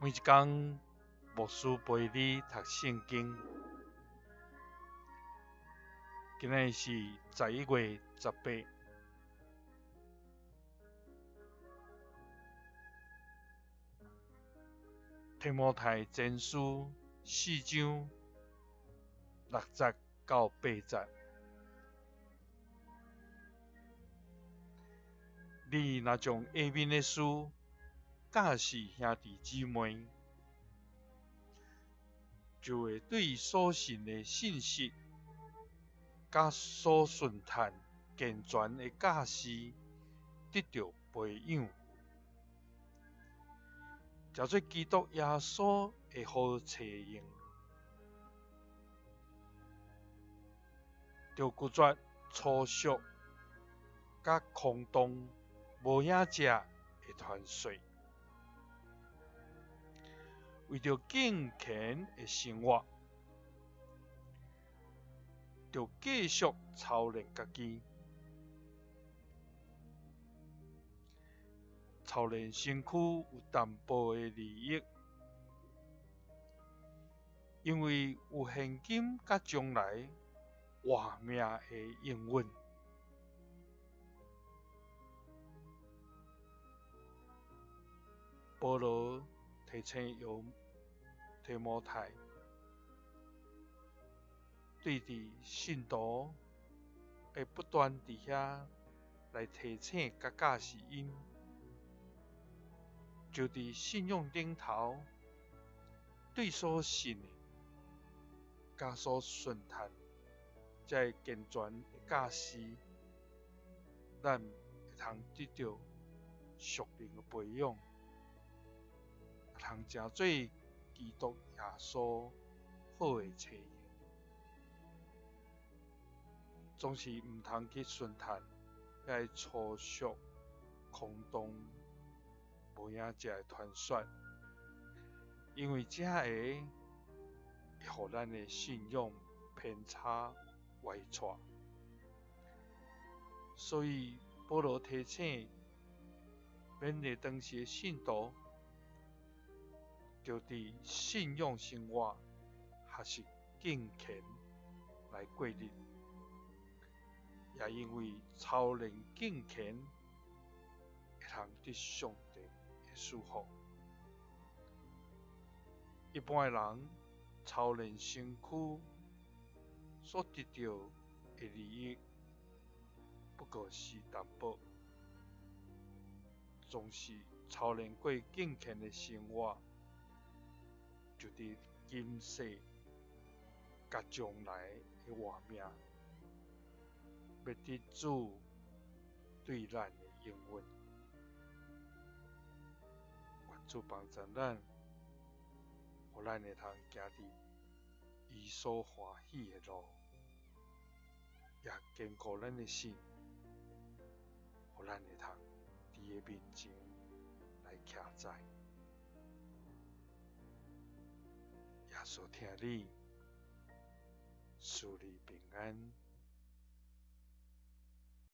每一工牧師陪你讀聖經。今仔日是11月18。提摩太前書四章六節到八節。你若將下面的事教示兄弟姊妹，就會對所信的信息，佮所順趁健全的教示得著培養，成做基督耶穌的好冊用。著拒絕粗俗佮空洞無影食的傳說。為著敬虔的生活，著繼續操練家己，操練身軀有淡薄的利益，因為有現今佮將來活命的應允。保羅提醒提摩太，對佇信徒會不斷佇遐來提醒佮教示𪜶，就佇信仰頂頭，對所信的佮所順趁這个健全的教示，咱會通得著屬靈的培養，會通成做基督耶穌好的冊用，總是毋通去順趁遐个粗俗、空洞、無影食的傳說，因為這个會予咱的信仰偏差歪錯。所以保羅提醒勉勵當時的信徒，著佇信仰生活學習敬虔來過日，也因為操練敬虔會通得上帝的賜福。一般的人操練身軀所得著的利益，不過是淡薄，總是操練過敬虔的生活，就佇今世佮將來的活命，欲得主對咱的應允。願主幫助咱，予咱會通行佇伊所歡喜的路，也堅固咱的心，予咱會通佇伊面前來徛在。耶穌疼你，賜你平安。